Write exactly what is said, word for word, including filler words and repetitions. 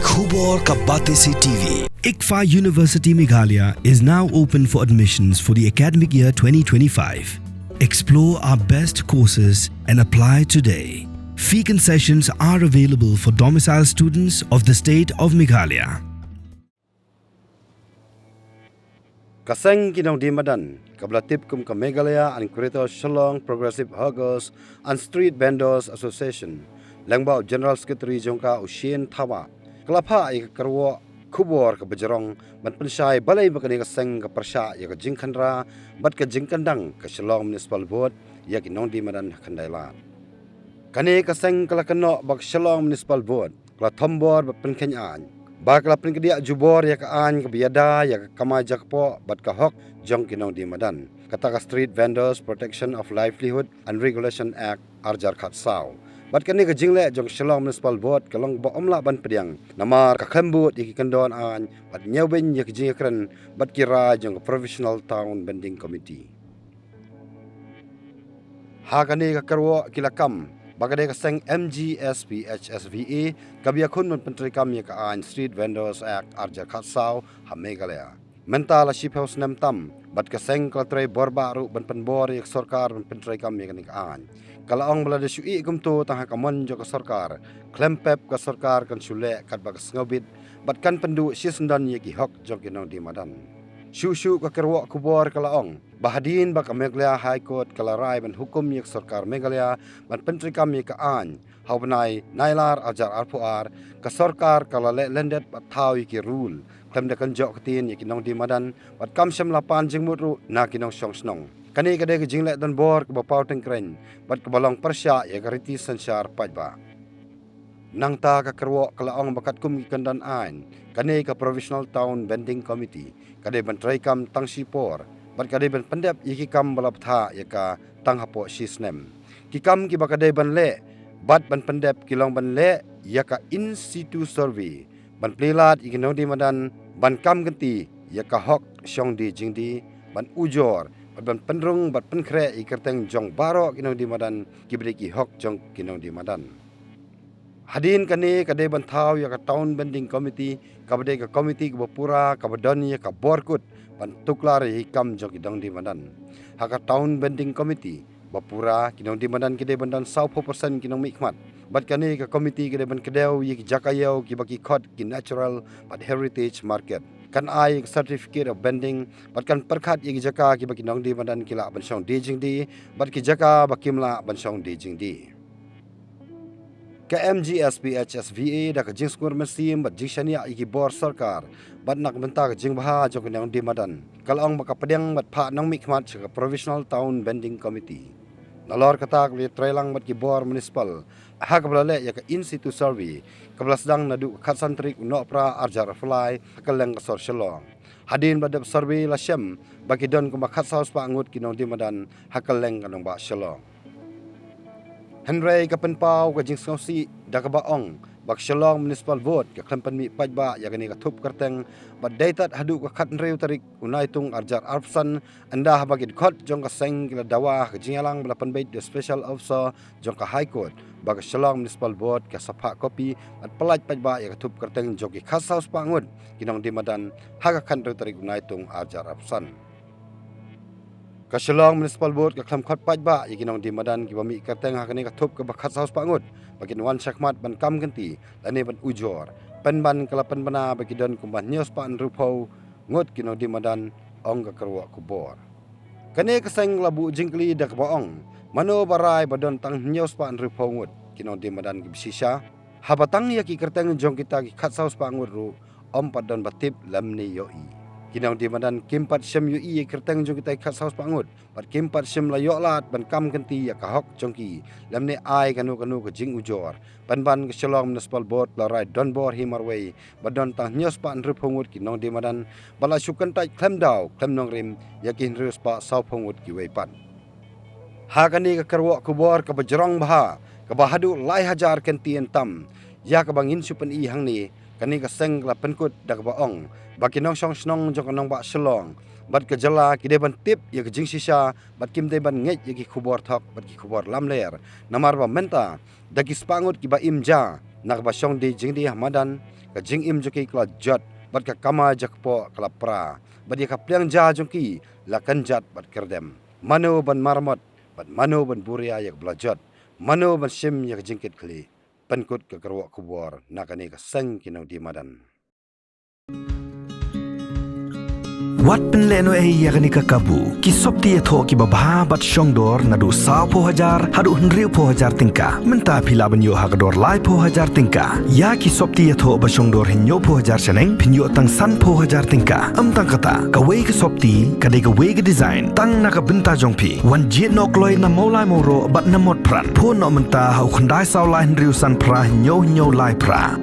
Khubor ka Batesi T V. ICFAI University Meghalaya is now open for admissions for the academic year twenty twenty-five. Explore our best courses and apply today. Fee concessions are available for domicile students of the state of Meghalaya. Ka seng ki nongdie madan, kaba la tip kum ka Meghalaya and Greater Shillong Progressive Hawkers and Street Vendors Association, lyngba u General Secretary jong ka u Shane Thabah, ka la phah ïa ka kyrwoh khubor kaba jrong ban pynshai balei ba kane ka seng ka pyrshah ïa ka jingkhynra bad ka jingkyndang ka Shillong Municipal Board ïa ki nongdie madan ha Khyndai Lad. Kane ka seng ka la kynnoh ba ka Shillong Municipal Board ka la thombor bad pynkheiñ aiñ, ba ka la pynkdiah jubor ïa ka aiñ kaba ïada ïa ka kamai jakpoh bad ka hok jong ki nongdie madan, kata ka Street Vendors Protection of Livelihood and Regulation Act ar hajar khatsaw. Bad kane ka jingleh jong Shillong Municipal Board ka long ba ym lah ban pdiang, namar ka khlem bud ïa ki kyndon aiñ bad ñiewbeiñ ïa ki jingïakren bad ki rai jong ka Provisional Town Vending Committee. Ha kane ka kyrwoh ki la kam ba ka dei ka seng M G S P H S V A kaba ïakhun ban pyntreikam ïa ka aiñ Street Vendors Act ar hajar khatsaw ha Meghalaya. Mynta la shiphew snem tam bad ka seng ka la trei borbah ruh ban pynbor ïa ka sorkar ban pyntreikam ïa kane ka aiñ. Ka la ong ba lada shu ïeh kumto tang ha ka mon jong ka sorkar, khlem pep ka sorkar kan shu leh katba ka sngewbit bad kan pynduh shisyndon ïa ki hok jong ki nongdie madan. Shuh shuh ka kyrwoh khubor ka la ong ba hadien ba ka Meghalaya High Court ka la rai ban hukum ïa ka sorkar Meghalaya ban pyntreikam ïa ka aiñ ha u bnai Nailar ar hajar arphew ar, ka sorkar ka la leh lyndet bad thaw ïa ki rule, khlem da kynjoh ktien ïa ki nongdie madan bad kam shym la pan jingmut ruh na ki nongshong shnong. Kane ka dei ka jingleh donbor kaba paw tyngkreiñ bad kaba long pyrshah ïa ka riti synshar paidbah. Nangta ka kyrwoh ka la ong ba katkum ki kyndon aiñ, kane ka Provisional Town Vending Committee ka dei ban treikam tang shipor bad ka dei ban pyndep ïa ki kam ba la bthah ïa ka tang hapoh shisnem. Ki kam kiba ka dei ban leh bad ban pyndep ki long ban leh ïa ka in situ survey, ban plie lad ïa ki nongdie madan ban kam kynti ïa ka hok shong die jingdie, ban ujor bad ban pynrung bad pynkhreh ïa ki kyrteng jong baroh ki nongdie madan kiba dei ki hok jong ki nongdie madan. Hadien kane ka dei ban thaw ïa ka Town Vending Committee kaba dei ka komiti kaba pura kaba don ïa ka bor kut ban tuklar ïa ki kam jong ki nongdie madan. Ha ka Town Vending Committee ba pura, ki nongdie madan ki dei ban don sawphew percent ki nongmihkhmat. Bad kane ka komiti ka dei ban kdew ïa ki jaka ïew kiba ki khot ki Natural bad Heritage Market. Kan ai ka Certificate of Vending bad kan pyrkhat ïa ki jaka kiba ki nongdie madan ki lah ban shong die jingdie bad ki jaka ba kim lah ban shong die jingdie. Ka M G S P H S V A da ka jingsngur mynsiem bad jingshaniah ïa ki bor sorkar bad na ka bynta ka jingbha jong ki nongdie madan, ka la ong ba ka pdiang bad phah nongmihkhmat sha ka Provisional Town Vending Committee. Nalor kata ka la ïatreilang bad ki bor municipal ha kaba la leh ïa ka in situ survey kaba la sdang naduh ka khatsan tarik u Nohprah ar hajar arphew lai ha kylleng ka sor Shillong. Hadien ba dep survey la shem ba ki don kumba khatsaw spah ngut ki nongdie madan ha kylleng ka nongbah Shillong. Hynrei ka pynpaw ka jingsngewsih da kaba ong ba ka Shillong Municipal Board ka khlem pynmih paidbah ïa kane ka thup kyrteng bad dei tad haduh ka khathynriew tarik u Naitung ar hajar arphew san ynda haba ki dkhot jong ka seng ki la dawa ha ka jingïalang ba la pynbeit da u Special Officer jong ka High Court ba ka Shillong Municipal Board ka sa phah kopi bad pyllait paidbah ïa ka thup kyrteng jong ki khatsaw spah ngut ki nongdie madan ha ka khathynriew tarik u Naitung ar hajar arphew san. Ka Shillong Municipal Board ka khlem khot paidbah ïa ki nongdie madan kiba mih kyrteng ha kane ka thup kaba khatsaw spah ngut ba kin wan shakhmat ban kam kynti lane ban ujor, pynban ka la pynbna ba ki don kumba hynñiew spah hynriewphew ngut ki nongdie madan, ong ka kyrwoh khubor. Kane ka seng la buh jingkylli da kaba ong, mano ba rai ba don tang hynñiew spah hynriewphew ngut ki nongdie madan kiba shisha, haba tang ïa ki kyrteng jong kita ki khatsaw spah ngut ruh ym pat don ba tip lymne ïohi. Ki nongdie madan kim pat shym ïohi ïa ki kyrteng jong kita ki khatsaw spah ngut bad kim pat shym la ïoh lad ban kam kynti ïa ka hok jong ki lymne ai kano kano ka jingujor. Pynban ka Shillong Municipal Board la rai donbor hi marwei ba don tang hynñiew spah hynriewphew ngut ki nongdie madan bad la shu kyntait khlem daw khlem nongrim ïa ki hynriew spah sawphew ngut kiwei pat. Ha kane ka kyrwoh khubor kaba jrong bha kaba haduh lai hajar kynti yn tam ïa kaba ngin shu pyni hangne, kane ka seng ka la pynkut da kaba ong ba ki nongshong shnong jong ka nongbah Shillong bad ka jylla ki dei ban tip ïa ka jingshisha bad kim dei ban ngeit ïa ki khubor thok bad ki khubor lamler. Namar ba mynta da ki spah ngut kiba im ja na kaba shong die jingdie ha madan, Ka jingim jong ki ka la jot, bad ka kamai jakpoh ka la pra, bad ïa ka pliang ja jong ki la kynjat bad kyrdem. Mano ban marmot, bad mano ban buria ïa kaba la jot? Mano ban shim ïa ka jingkitkhlieh? Pynkut ka kyrwoh khubor na kane ka seng ki nongdie madan. Wat pynlehnohei ïa kane ka kabu. Ki sopti ïathoh kiba bha bad shongdor naduh sawphew hajar haduh hynriewphew hajar tyngka. Mynta phi lah ban ïoh ha ka dor laiphew hajar tyngka. Ïa ki sopti ïathoh ba shongdor hynñiewphew hajar shaneng, phin ïoh tang sanphew hajar tyngka. Ym tang kata, kawei ka sopti ka dei kawei ka design, tang na ka bynta jong phi. Wan jied noh kloi na Mawlai Mawroh bad na Motphran. Phone noh mynta ha u khyndai saw lai hynriew san phra hynñiew hynñiew lai phra.